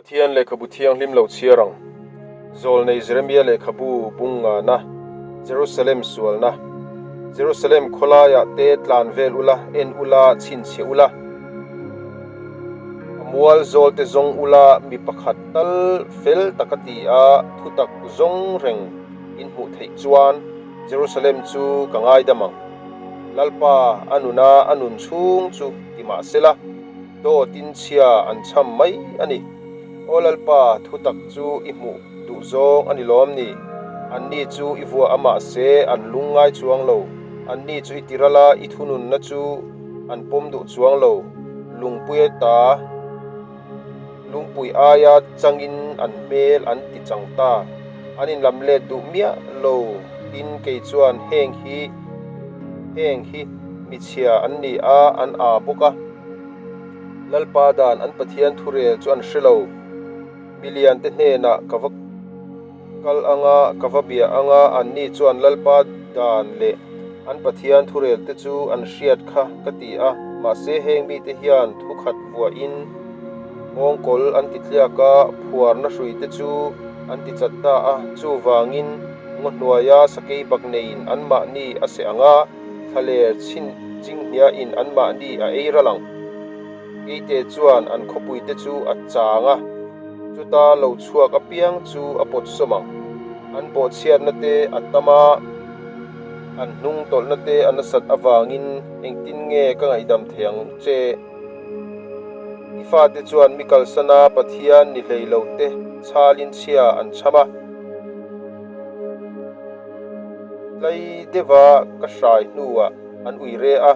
Pathian lehkhabu thianghlim lo chhiar ang. Zawlnei Jeremia lehkhabu bung ngana, Jerusalem sualna. Jerusalem khawlaiah te tlan vel ula, en ula, chhinchhiah ula. A mual zawlte zawng ula, mi pakhat tal fel taka ti a, thutak zawng reng in hmuh theih chuan Jerusalem chu ka ngaidam ang. Lalpa a nuna a nun chhung chu ti mah sela, Dawtin chhia an chham mai a ni. Aw Lalpa, thutak chu i hmuh duh zawng a ni lawm ni? Anni chu i vuah a mahse an lung ngai chuang lo. Anni chu i tiral a, i thununna chu an pawm duh chuang lo. Lungpuia ta lungpui aia changin an hmel an ti chang ta. An inlam let duh miah lo. Tin, kei chuan heng hi heng hi michhia an ni a, an aa bawk a. Lalpa dan an Pathian thurel chu an hre lo. Milian te hnenah ka va kal anga, ka va bia anga, anni chuan Lalpa dan leh an Pathian thurel te chu an hriat kha ka ti a. Mahse heng mite hian thukhat vuahin nghawngkawl an ti tliak a, phuarna hrui te chu an ti chat ta a. Chuvangin ngaw hnuaia sakei bak neiin anmahni a seh ang a. Thlaler chhin chinghniain anmahni a ei ral ang. Keite chuan an khawpuite chu a chang a, chuta lo chhuak apiang chu a pawt sawm ang. An bawhchhiatna te a tam a, an hnung tawlhna te a nasat avangin engtin nge ka ngaihdam thei ang che? I fate chuan mi kalsana Pathian ni hlei lo te chhalin chhia an chham a. Tlai deuha ka hrai hnuah an ui re a,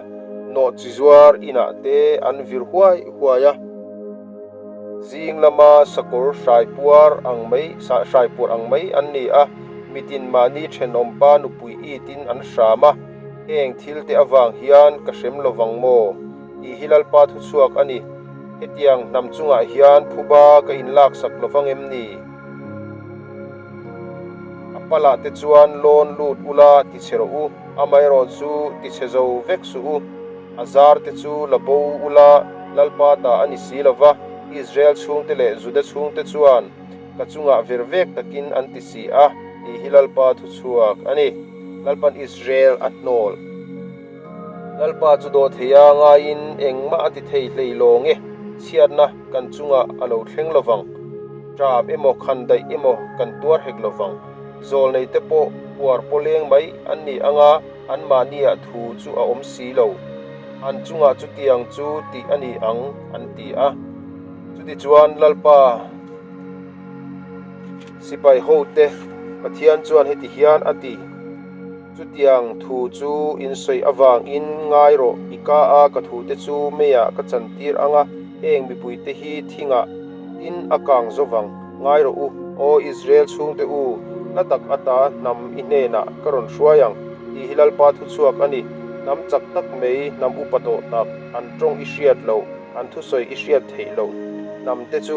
nawh chi zuar inah te an vir huai huai a. Zing lama sakawr hrai puar ang mai hrai puar ang mai an ni a, mitin mahni thenawmpa nupui itin an hram a, heng thil te avang hian ka hrem lovang maw? Tih hi Lalpa thuchhuak a ni. Hetiang hnam chungah hian phuba ka inlaksak lovang em ni? A palah te chuan lawn lut ula ti chhe rawh u, amaherawh chu ti chhe zo vek suh u. A zar te chu la bo ula, Lalpa ta a ni si lo va, Israel chhungte leh Juda chhungte chuan ka chungah ver vek takin an ti si a, tih hi Lalpa thuchhuak a ni. Lalpan Israel a hnawl. Lalpa chu dawh thei a ngaiin engmah a ti thei hlei lawng e, chhiatna kan chungah a lo thleng lovang. Ṭam emaw khan daih emaw kan tuar hek lovang. Zawlnei te pawh puar pawleng mai an ni anga anmahniah thu chu a awm si lo. An chungah chutiang chu tih a ni ang an ti a. Chutichuan Lalpa sipai hote Pathian chuan heti hian a ti. Chutiang thu chu in sawi avangin ngai rawh, i ka a ka thute chu meiah ka chantir ang a, heng mipuite hi thingah tin a kang zo vang. Ngai rawh u, aw Israel chhungte u, hla tak ata hnam i hnenah ka rawn hruai ang, tih hi Lalpa thuchhuak a ni. Hnam chak tak mai, hnam upa tawh tak, an tawng i hriat loh, an thusawi i hriat theih loh hnamte chu.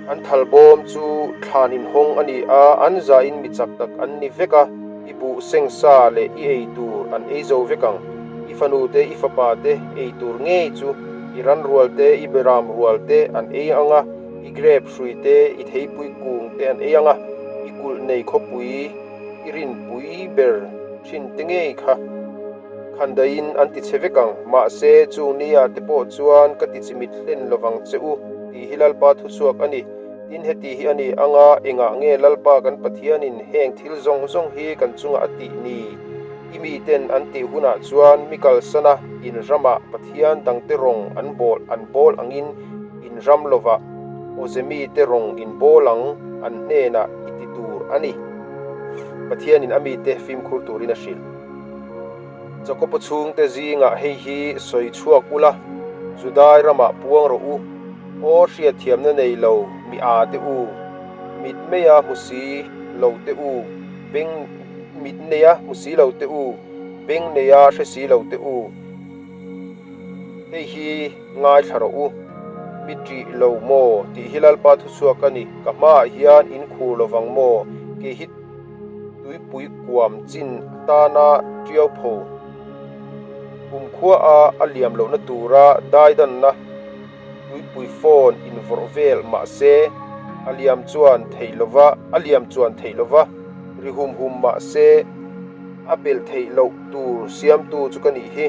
An thal bawm chu thlan inhawng a ni a, an zahin mi chak tak an ni vek a, i buh seng sa leh i ei tur an ei zo vek ang. I fanu te, i fapa te ei tur ngei chu i ran rual te, i beram rual te an ei ang a, i grep hrui te, i theipui kung te an ei ang a, i kulh nei khawpui, i rinpui ber thin te ngei kha. Khandaiin an ti che vek ang, mahse chung nia te pawh chuan ka ti chimit hlen lovang che u, tih hi Lalpa thuchhuak a ni. Tin, heti hi a ni anga, engah nge Lalpa kan Pathianin heng thil zawng zawng hi kan chungah a tih ni? I miten an tih hunah chuan mi kalsana in ramah Pathian dangte rawng an bawl an bawl angin in ram lovah awze mite rawng in bawl ang an hnenah i ti tur a ni. Pathianin a mite fimkhur turin a hrilh. Jakob-a chhungte zingah hei hi sawi chhuak ula, Judai ramah puang rawh u, aw hriatthiamna nei lo mi â te u, mit meia hmu si lo te u, beng mit neia hmu si lo te u, beng neia hre si lo te u, hei hi ngaithla rawh u, mi ṭih lo maw tih hi Lalpa thuchhuak a ni, ka hmaah hian in khur lovang maw, kei hi. Tuipui kuam chin atana ṭiau pho kumkhua a a liam lohna tura daidanna. Tuipui fawn invawrh vel mah se, a liam chuan theih lova, a liam chuan theih lova, ri hum hum mah se, a pelh theih loh tur siamtu chu ka nih hi.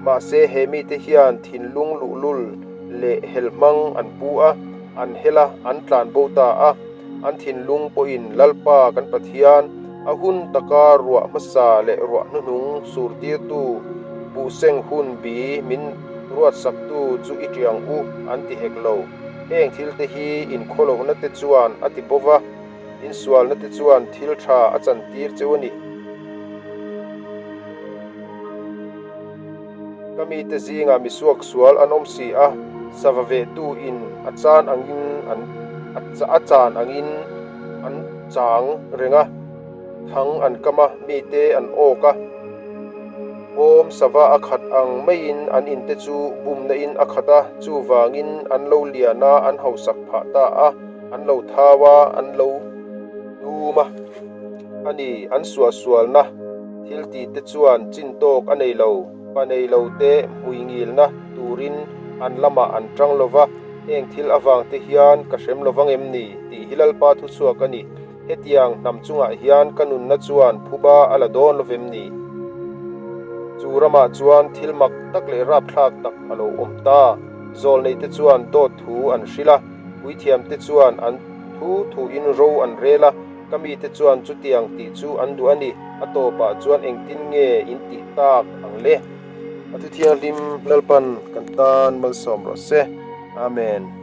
Mahse, he mite hian thinlung luhlul leh helhmang an pu a, an hel a, an tlan bo ta a. An thinlung pawhin Lalpa kan Pathian, a hun taka ruah hmasa leh ruah hnuhnung surtirtu buhseng hun bi min ruatsaktu chu i ṭiang u an ti hek lo. Heng thilte hi inkhawlohna te chuan a ti bova, insualna te chuan thil ṭha a chantir cheu a ni. Ka mite zingah misuak sual an awm si a, sava vehtu in a chan angin an a chan angin an chang reng a, thang an kam a, mite an awk a. Bawm sava a khat ang maiin an inte chu bumna in a khat a, chuvangin an lo lian a, an hausak phah ta a, an lo thau a, an lo dum a. A ni, an suahsualna thil tih te chuan chin tawk a nei lo, pa nei lo te hmui ngilna turin an lamah an tang lo va, heng thil avang te hian ka hrem lo vang em ni tih hi Lalpa thuchhuak a ni. Hetiang hnam chungah hian ka nunna chuan phuba a la dawn lo vem ni? Chu ramah chuan thil mak tak leh rapthlak tak a lo awm ta. Zawlneite chuan dawt thu an hrilh a, puithiamte chuan an thu thuin ro an rel a, Ka mite chuan chutiang tih chu an duh a ni. A tawpah chuan engtin nge in tih tak ang le? A thu thianghlim Lalpan kan tan malsawm rawh se. Amen.